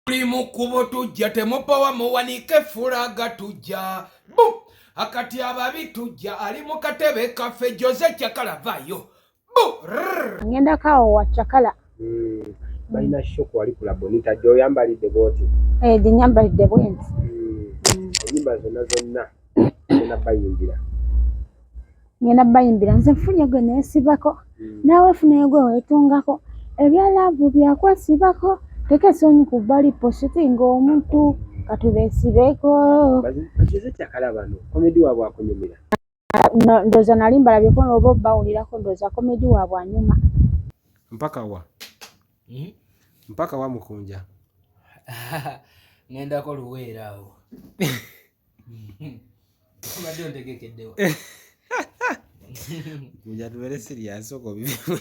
Tuli mu kkubo tujja, temupawa, muwanike fulaga tujja. Bu! Akati ababi tujja, ali mu katebe kaffe Jose Chakala vaayo. Bu! Rrrr! Ngendako awo wa Chakala. Balina shock wali ku Labonita gy'oyambalidde bw'oti. Eh, gye nyambalidde bwenti. Ennyimba zonna zonna ogenda bayimbira. Ngenda bayimbira nze nfunye gwe neesibako, naawe funayo gwe weetungako, ebya love byakwesibako, teka esonyi ku bbali positinga omuntu katubeesibeko. Ba Jose Chakala bano comedy waabwe akunyumira. No, ndowooza nali mbalabyeko n'oba obbawulirako, ndowooza comedy waabwe anyuma. Mpaka wa? Mpaka wa Mukunja? Ŋŋendako Luweero awo. Obadde ontegekeddewa? Mukunja, tubeere serious, sooka obiveemu.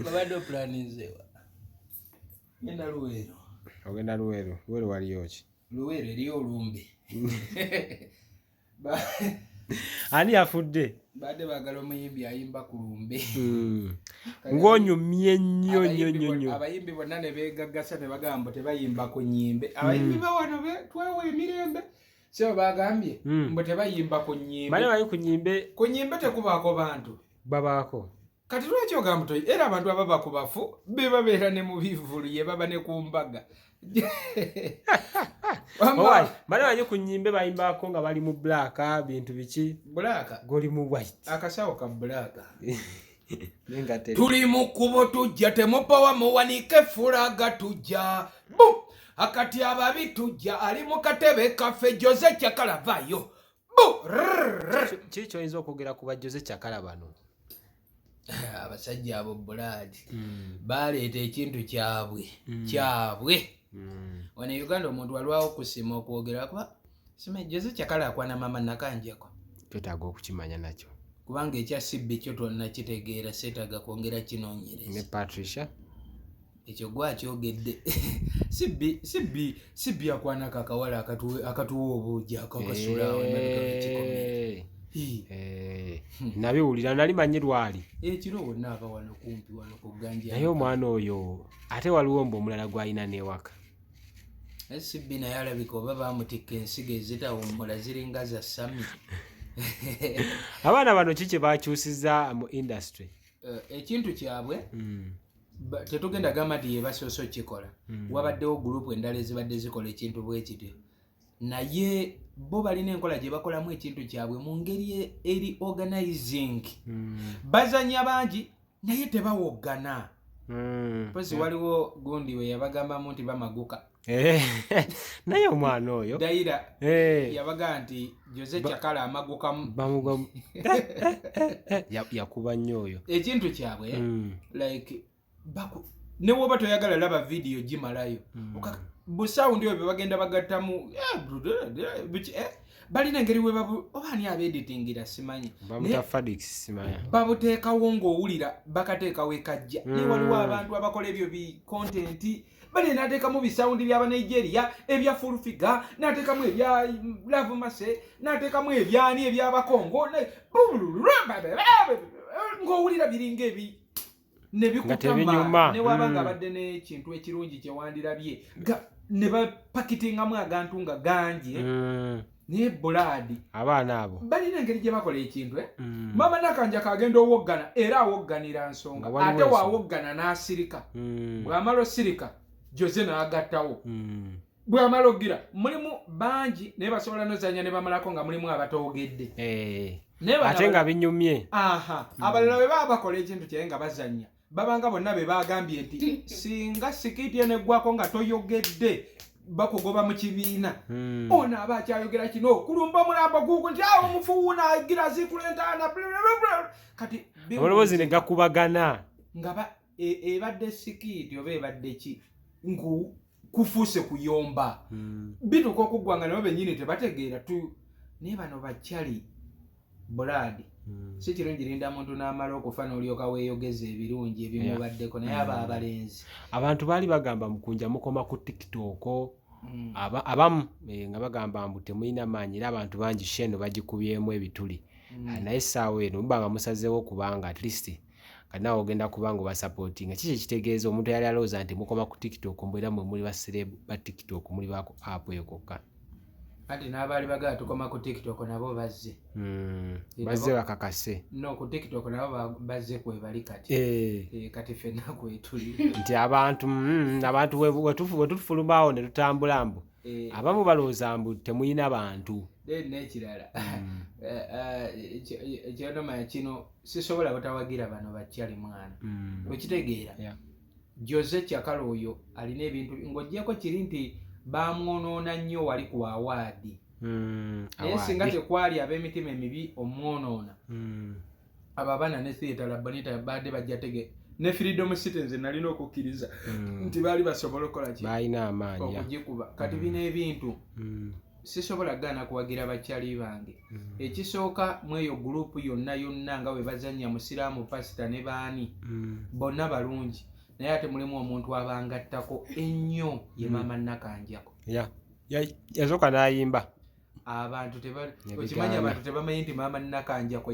Obadde opulaninzewa? Ngenda Luweero. Ogenda Luweero. Luweero waliyo ki? Luweero eriyo olumbe. Ani yafudde? Badde baagala omuyimbi ayimba ku lumbe. Ng'onyumye nnyo nnyo nnyo nnyo. Abayimbi bonna ne beegaggasa ne bagamba mbu tebayimba ku nnyimbe. Abayimbi ba wano twewa emirembe. Sebo bagambye mbu tebayimba ku nnyimbe. Bali bali ku nnyimbe. Ku nnyimbe tekubaako bantu. Babaako. Kati lwaki ogamba toyi? Era abantu ababa ku bafu be babeera ne mu bivvulu, ye baba ne ku mbaga. Owai, bali bali ku nnyimbe bayimbako nga bali mu black, bintu biki? Black. Goli mu white. Akasawo ka black. Nenga teri. Tuli mu kkubo tujja, temupawa, muwanike fulaga tujja. Bu! Akati ababi tujja, ali mu katebe kaffe Jose Chakala vaayo. Bu! Rrrr! Kiki ky'oyinza okwogera ku ba Jose Chakala bano? Abasajja abo bulaadi baleeta ekintu kyabwe kyabwe. Wano e Uganda omuntu alwawo okusima okwogera kuba sima Jose Chakala akwana mama Nakanjako. Twetaaga okukimanya nakyo. Kubanga ekya Sibbi kyo tonnakitegeera, seetaaga kwongera Ne kinoonyereza. Patricia. Ekyo gwakyogedde. Sibbi Sibbi Sibbi akwanako akawala akatuwa obuugi akakasula emabega w'ekikomera. Hii. Eh, nabiwulira, nali manyi lwali. Ekiro wonna aba wano kumpi wano ku gganja. Naye omwana oyo ate waliwo mbu omulala gw'alina n'ewaka. Sibbi naye alabika oba baamutikka ensigo ezitawummula ziringa za Sami. Abaana bano ki kye bakyusiza mu industry? Ekintu kyabwe tetugenda gamba nti ye basoose okukikola. Wabaddewo gurupu endala ezibadde zikola ekintu bwe kityo, naye bo balina enkola gye bakolamu ekintu kyabwe mu ngeri eri organizing. Bazanya bangi naye tebawoggana. Pozi waliwo gundi we yabagambamu nti bamaguka. Eh, naye omwana oyo Dayira yabagamba nti Jose Chakala amagukamu. Bamugwa yakuba nnyo oyo. Ekintu kyabwe like ne woba toyagala laba vidiyo gimalayo, busawundi oyo bwe bagenda bagattamu, biki, balina engeri we babu oba ani abeeditingira simanyi. Bamuta Fadix, simanya. Babuteekawo ng'owulira bakateekawo ekajja, naye waliwo abantu abakola ebyo bi content bali n'ateekamu bisawundi by'Abanigeria ebya Full Figure, n'ateekamu ebya Love Mase, n'ateekamu ebyani ebyabakongo, ng'owulira biringa ebi ne Nga tebinyuma. Ne waba nga badde n'ekintu ekirungi kyewandirabye ne bapakitingamu agantu nga gangi, naye bulaadi Abaana abo balina engeri gye bakola ekintu, eh? Mama Nakanja kagenda owoggana era awogganira nsonga. Nga waliwo Ate ensonga. wawoggana n'asirika, bw'amala osirika Jose n'agattawo. Bw'amala ogira mulimu bangi naye basobola nozanya ne bamalako nga mulimu abatoogedde. Naye bano Ate nga binyumye. Aha, abalala bwe baba bakola ekintu kyaye nga bazannya, babanga bonna be bagambye nti singa skit eno eggwako nga toyogedde bakugoba mu kibiina. Ono aba akyayogera kino kulumba omulambo gugu nti awo omufuwuuna agira aziikula entaana, kati Amaloboozi ne gakubagana. Nga ebadde skit oba ebadde ki nku kufuuse kuyomba. Bituuka okuggwa nga nabo bennyini tebategeera tu, naye bano bakyali bulaadi. Si kirungi linda muntu n'amala okufa n'olyoka weeyogeza ebirungi ebimubaddeko, naye abo abalenzi Abantu baali bagamba Mukunja mukoma ku TikTok. Abamu nga bagamba mbu temulina maanyi, era abantu bangi sheno bagikubyemu ebituli. Ah, naye essaawa eno muba nga musazeewo, kubanga at least Kati naawe ogenda kuba nga obasupportinga. Kiki ekitegeeza omuntu eyali alowooza nti mukoma ku TikTok, mbu era mwe muli ba celeb ba TikTok, muli ba ku app eyo kokka? Anti n'abaali bagala tukoma ku TikTok nabo bazze. Bazze bakakase. No, ku TikTok nabo bazze kwebali kati. Kati ffenna kwetuli. Nti abantu abantu wetufulumaawo ne tutambula mbu abamu balowooza mbu temulina bantu. Then n'ekirala, kyonomanya kino sisobola butawagira bano bakyali mwana. Okitegeera? Yeah. Jose Kyakala oyo alina ebintu ng'oggyeko kiri nti bamwonoona nnyo wali ku award. Naye singa Award. tekwali ab'emitima emibi omwonoona, abo abaana ne Theatre La Bonita badde bajja tege ne Freedom City, nze nalina okukkiriza nti baali basobola okukola ki? Balina amaanyi. Okugikuba. Kati bino ebintu sisobola gaana kuwagira bakyali bange. Ekisooka, mu eyo group yonna yonna nga bwe bazannya musiraamu, pasita ne baani, bonna balungi, naye ate mulimu omuntu abangattako ennyo, ye Maama Nakanjako. Yasooka n'ayimba. Abantu Yabigaana. okimanyi abantu tebamanyi nti Maama Nakanjako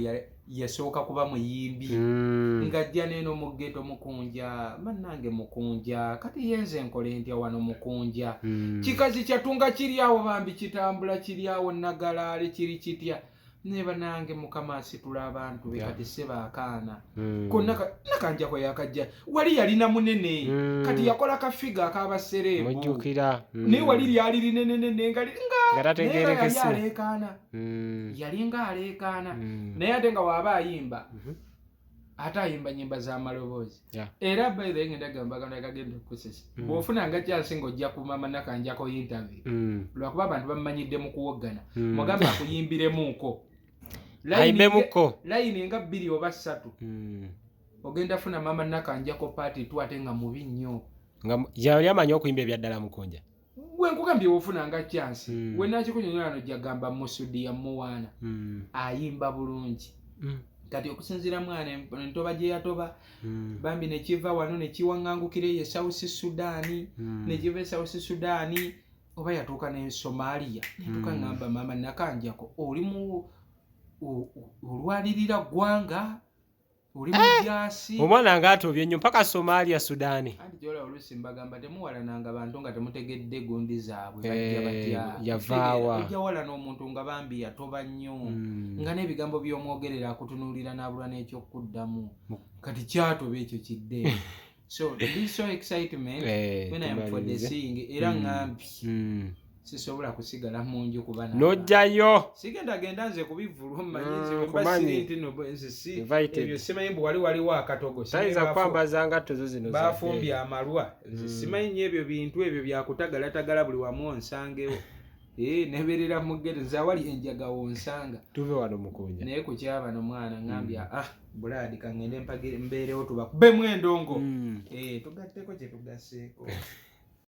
yasooka kuba muyimbi, ng'ajja neeno mu ghetto, "Mukunja bannange, mukunja, kati yenze nkole ntya wano, mukunja?" Kikazi kyatunga kiri awo bambi, kitambula kiri awo nagalaale, kiri kitya ne banange, Mukama asitula abantu be. Kati seba akaana konna Nakanjako yakajja wali yalina munene. Kati yakola ka figure ak'aba celeb. Mujjukira. Naye wali lyali linenenene nga Nga naye nga yali tategeerekese. aleekaana. Yalinga aleekaana. Naye ate nga waaba ayimba, ate ayimba nyimba z'amaloboozi. Era by the way, ngenda gamba gamba kagenda okukusesa, bw'ofunanga chance ng'ojja ku Mama Nakanjako interview, lwakuba abantu bamumanyidde mu kuwoggana, mugambe akuyimbiremuuko Ayimbemuko. Layini nga bbiri oba ssatu, ogenda funa Mama Nakanjako part 2, ate nga mubi nnyo. Nga yali amanyi okuyimba ebyaddala, mukunja. Gwe nkugambye, wofunanga chance, wenakikunyonyola nojja gamba Musudi yamuwaana. Ayimba bulungi. Kati okusinziira mwana entoba gye yatoba, bambi nekiva wano nekiwaŋŋangukira eyo e South Sudan, nekiva e South Sudan oba yatuuka ne Somalia, netuuka. Ŋŋamba Maama Nakanjako, oli mu olwanirira ggwanga, oli mujaasi. Omwana ng'atobye nnyo mpaka Somalia, Sudaani. Anti gyola oluusi mbagamba temuwalananga bantu nga temutegedde gundi zaabwe bajja batya. Yavaawa. Ojja walana omuntu nga bambi yatoba nnyo, nga n'ebigambo by'omwogerera akutunuulira n'abulwa n'ekyokuddamu. Kati kyatoba ekyo kidde. So this so excitement when I am for the tumalirize. seeing, era ŋŋambye sisobola kusigala mu nju kuba N'ojjayo. Sigenda genda nze kubivulu, mmanyi nze bwe mba Kumanyi. siri nti no nze si Invited. ebyo simanyi mbu wali waliwo akatogo. Simanyi Tayinza kwambaza ngatto zo zino zadde. Bafumbye amalwa, nze simanyi nnyo ebyo bintu ebyo byakutagalatagala buli wamu onsangewo. Nebeerera mu ghetto, nze awali enjaga wonsanga. Tuve wano, mukunja. Naye ku kyabano mwana ŋŋambye, ah, bulaadi kaŋŋende mpagire mbeerewo tubakubemu endongo. Tugatteko kye tugasseeko.